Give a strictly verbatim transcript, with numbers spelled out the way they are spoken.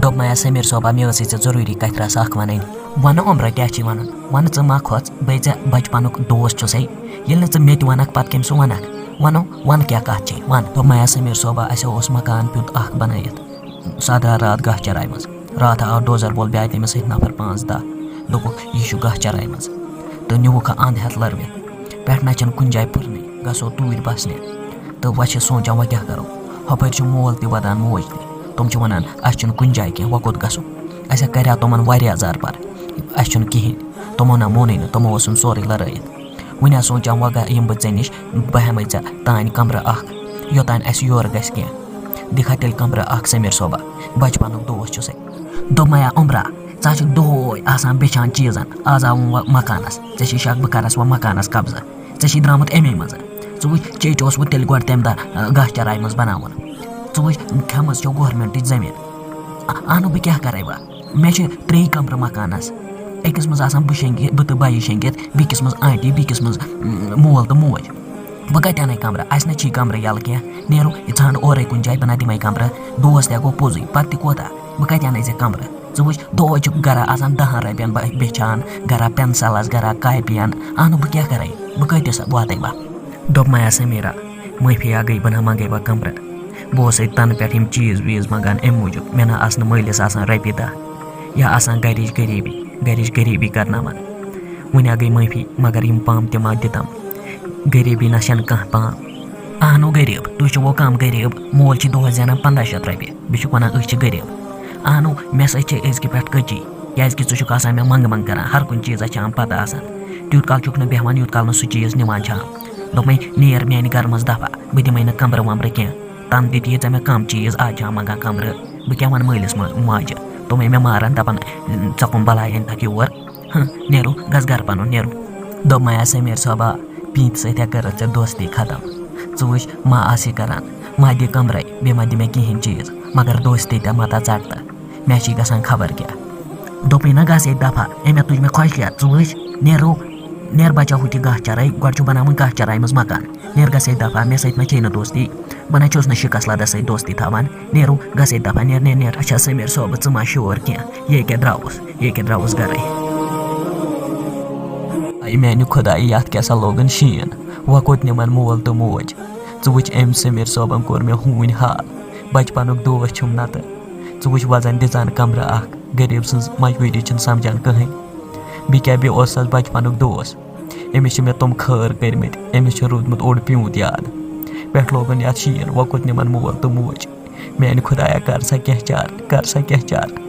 دوٚپمَے سمیٖر صٲبا، مےٚ ٲسٕے ژےٚ ضروٗری کَتھِ رَژھ اَکھ وَنٕنۍ۔ وَنہٕ عمرا، کیٛاہ چھِ وَنُن؟ وَنہٕ ژٕ ما کھوژ، بے ژےٚ بَچپَنُک دوست چھُسَے۔ ییٚلہِ نہٕ ژٕ مےٚ تہِ وَنَکھ، پَتہٕ کٔمۍ سُہ وَنَکھ؟ وَنو، وَن کیٛاہ کَتھ چھے، وَن۔ دوٚپمَے سمیٖر صٲبا، اَسہِ اوس مَکان پیوٚنٛت اَکھ بَنٲیِتھ، سادرا راتھ گاہ چَراے منٛز۔ راتھا آو ڈوزر وول، بیٚیہِ آیہِ تٔمِس سۭتۍ نفر پانٛژھ دَہ۔ دوٚپُکھ، "یہِ چھُ گاہ چراے منٛز۔" تہٕ نیوٗکھ اَنٛد ہٮ۪تھ لٔرمِتھ۔ پٮ۪ٹھ نہ چھَنہٕ کُنہِ جایہِ پھٕرنٕے، گژھو توٗرۍ بَسنہِ۔ تہٕ وۄنۍ چھِ سونٛچان، وۄنۍ کیٛاہ کَرو؟ ہۄپٲرۍ چھِ مول تہِ وَدان، موج تہِ۔ تِم چھِ وَنان، "اَسہِ چھُنہٕ کُنہِ جایہِ کینٛہہ، وۄنۍ کوٚت گژھو؟" اَسہِ ہا کَریٛاو تِمَن واریاہ زارٕ پار، "اَسہِ چھُنہٕ کِہیٖنۍ۔" تِمو نہ مونُے نہٕ، تِمو اوسُم سورُے لَرٲیِتھ۔ وۄنۍ ہا سونٛچان، وۄنۍ گا-، یِمہٕ بہٕ ژےٚ نِش، بہٕ ہٮ۪مَے ژےٚ تانۍ کَمرٕ اَکھ، یوٚتانۍ اَسہِ یورٕ گژھِ کینٛہہ۔ دِکھا تیٚلہِ کَمرٕ اَکھ سمیٖر صٲبا، بَچپَنُک دوست چھُسَے۔ دوٚپمَے، عمرا، ژٕ ہا چھُکھ دۄہَے آسان بیٚچھان چیٖزَن، آز آوُم وۄنۍ مکانَس، ژےٚ چھِ شک بہٕ کَرَس وۄنۍ مکانَس قبضہٕ، ژےٚ چھِ درٛامُت اَمے منٛزٕ۔ ژٕ وٕچھ، چیٚچ اوس وۄنۍ تیٚلہِ گۄڈٕ تَمہِ دۄہ، آ، گاہ چَراے منٛز بَناوُن۔ ژٕ وٕچھ، کھٮ۪مٕژ چھو گورمٮ۪نٛٹٕچ زٔمیٖن۔ آ-، اَہنُو، بہٕ کیٛاہ کَرَے وۄنۍ؟ مےٚ چھِ ترٛیٚیہِ کَمرٕ مکانَس، أکِس منٛز آسان بہٕ شۄنٛگِتھ، بہٕ تہٕ بَیہِ شۄنٛگِتھ، بیٚکِس منٛز آنٹی، بیٚکِس منٛز، م، مول تہٕ موج۔ بہٕ کَتہِ اَنَے کَمرٕ؟ اَسہِ نہ چھی کَمرٕ یَلہٕ کینٛہہ۔ نیرو، یہِ ژھانٛڈ اورَے کُنہِ جایہِ، بہٕ نہ دِمَے کَمرٕ۔ دوس تہِ گوٚو پوٚزُے، پَتہٕ تہِ کوتاہ؟ بہٕ کَتہِ اَنَے ژےٚ کَمرٕ؟ ژٕ وٕچھ، دۄہَے چھُکھ گَرا آسان دَہَن رۄپیَن بہ-، بیٚچھان، گَرا پٮ۪نسَلَس، گَرا کاپیَن۔ اَہنُو، بہٕ کیٛاہ کَرَے؟ بہٕ کۭتِس واتَے وۄنۍ؟ دوٚپمَے سمیٖرا، معٲفی ہا گٔے، بہٕ نہ منٛگَے وۄنۍ کَمرٕ۔ بہٕ اوسَے تَنہٕ پٮ۪ٹھ یِم چیٖز ویٖز منٛگان اَمہِ موٗجوٗب، مےٚ نہ آسہٕ نہٕ مٲلِس آسان رۄپیہِ دَہ، یا آسان گَرِچ غریٖبی، گَرِچ غریٖبی کَرناوان۔ وۄنۍ ہا گٔے معٲفی، مگر یِم پام تہِ ما دِتَم؟ غریٖبی نہ چھَنہٕ کانٛہہ پام۔ اَہنُو غریٖب، تُہۍ چھِو کَم غریٖب، مول چھِ دۄہَس زینان پنٛداہ شیٚتھ رۄپیہِ، بیٚیہِ چھِکھ وَنان أسۍ چھِ غریٖب۔ اَہنُو، مےٚ سۭتۍ چھِ أزکہِ پٮ۪ٹھ کٔچی، کیٛازِکہِ ژٕ چھُکھ آسان مےٚ منٛگہٕ منٛگہٕ کَران، ہر کُنہِ چیٖزَس چھِ اَم پَتہ آسان۔ تیوٗت کال چھُکھ نہٕ بیٚہوان، یوٗت کال نہٕ سُہ چیٖز نِوان چھِ اَم۔ دوٚپمَے، "نیر میٛانہِ گَرٕ منٛز دَفعہ، بہٕ دِمَے نہٕ کَمرٕ وَمرٕ کینٛہہ، تَنہٕ دِتۍ یہِ ژےٚ مےٚ کَم چیٖز، آز چھِ اَم منٛگان کَمرٕ، بہٕ کیٛاہ وَنہٕ مٲلِس ما-، ماجہِ؟" دوٚپمَے، مےٚ ماران دَپان، "ژےٚ کَم بَلاے أنۍ تَکھ یور؟" ہہ، نیرو، گژھ گرٕ پنُن، نیرو۔ دوٚپمَے سمیٖر صٲبا، پیٖنتہِ سۭتۍ ہا کٔرٕتھ ژےٚ دوستی ختم۔ ژٕ وٕچھ، ما آسہِ کران، ما دِ کمرے، بیٚیہِ ما دِ مےٚ کِہیٖنۍ چیٖز، مگر دوستی تہِ ما تا ژٹتہٕ۔ مےٚ چھِ گژھان خبر کیٛاہ۔ دوٚپمَے نہ گژھ ییٚتہِ دفعہ، أمۍ ہا تُج مےٚ خۄش کیٛاہ، ژٕ وٕچھ، نیرو، نیر بچا ہُہ تہِ گاہ چراے، گۄڈٕ چھُ بناوُن گاہ چراے منٛز مکان۔ نیر گژھ ییٚتہِ دفعہ، مےٚ سۭتۍ ما چے نہٕ دوستی، بہٕ نہ چھُس نہٕ شِکس لدس سۭتۍ دوستی تھاوان۔ نیرو، گژھ ییٚتہِ دفعہ، نیر، نیر، نیر۔ اچھا سمیٖر صٲبہٕ، ژٕ ما شور کینٛہہ، یے کیٛاہ درٛاوُس، یے کیٛاہ درٛاوُس گرے۔ اے میانہِ خدایہِ، یتھ کیٛاہ سا لوگُن شیٖن، وۄنۍ کوٚت نِمن مول تہٕ موج؟ ژٕ وٕچھ، أمۍ سمیٖر صٲبن کوٚر مےٚ ہوٗنۍ حال، بچپنُک دوس چھُم نتہٕ۔ ژٕ وٕچھ، وۄزن دِژان کمرٕ اکھ، غریٖب سٕنٛز مجبوٗری چھِنہٕ سمجھان کٕہٕنۍ۔ بیٚیہِ کیٛاہ، بیٚیہِ اوس سس بچپنُک دوس، أمِس چھِ مےٚ تِم خٲر کٔرمٕتۍ، أمِس چھُ روٗدمُت اوٚڑ پیوٗنت یاد۔ پٮ۪ٹھ لوگُن یتھ شیٖن، وۄنۍ کوٚت نِمن مول تہٕ موج؟ میانہِ خدایا، کر سا کینٛہہ چارٕ، کر سا کینٛہہ چارٕ۔